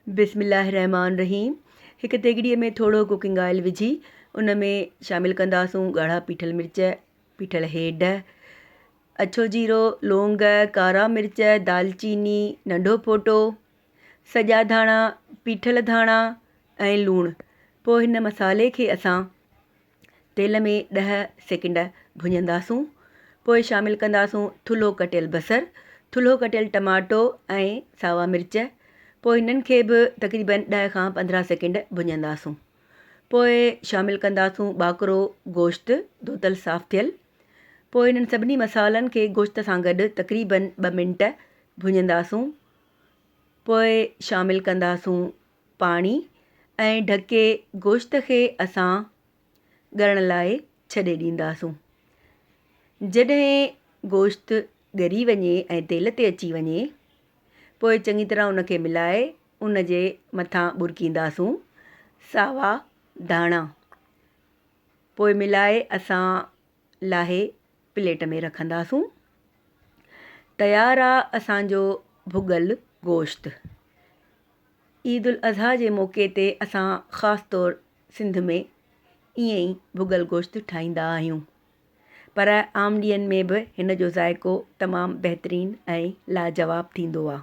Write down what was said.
بسم الله الرحمٰن الرحيم هڪ ديڳڙي ۾ ٿورو ڪوڪنگ آئل وجهي ان ۾ شامل ڪنداسون ڳاڙها پيٺل مرچ، پيٺل هيڊ، اڇو جيرو، لونگ، ڪارا مرچ، دالچيني، ننڍو ڦوٽو، سڄا ڌاڻا، پيٺل ڌاڻا ۽ لوڻ. پوء هن مصالحي کي اسان تيل ۾ ڏهه سيڪنڊ ڀڃنداسون. پوء شامل ڪنداسون ٿلهو ڪٽيل بصر، ٿلهو ڪٽيل ٽماٽو ۽ ساوا مرچ. پوء هنن کي به تقريبن ڏهه کان 15 سيڪنڊ ڀڃنداسون. پوء شامل ڪنداسون ٻاڪرو گوشت ڌوتل صاف ٿيل. پوء هنن سڀني مصالحن کي گوشت سان گڏ تقريبن ٻه منٽ ڀڃنداسون. پوء شامل ڪنداسون پاڻي ۽ ڍڪي گوشت کي اسان ڳرڻ لاء ڇڏي ڏينداسون. جڏهن گوشت ڳري وڃي ۽ تيل تي اچي وڃي پوء چڱي طرح ان کي ملائي ان جي مٿان ٻرڪينداسون ساوا ڌاڻا. پوء ملائي اسان لاهي پليٽ ۾ رکنداسون. تيار آ اسان جو ڀڳل گوشت. عيد الاضحيٰ جي موقعي تي اسان خاص طور سنڌ ۾ ائين ئي ڀڳل گوشت ٺاهيندا آهيون پر عام ڏينهن ۾ به هن جو ذائقو تمام بهترين ۽ لاجواب ٿيندو آ.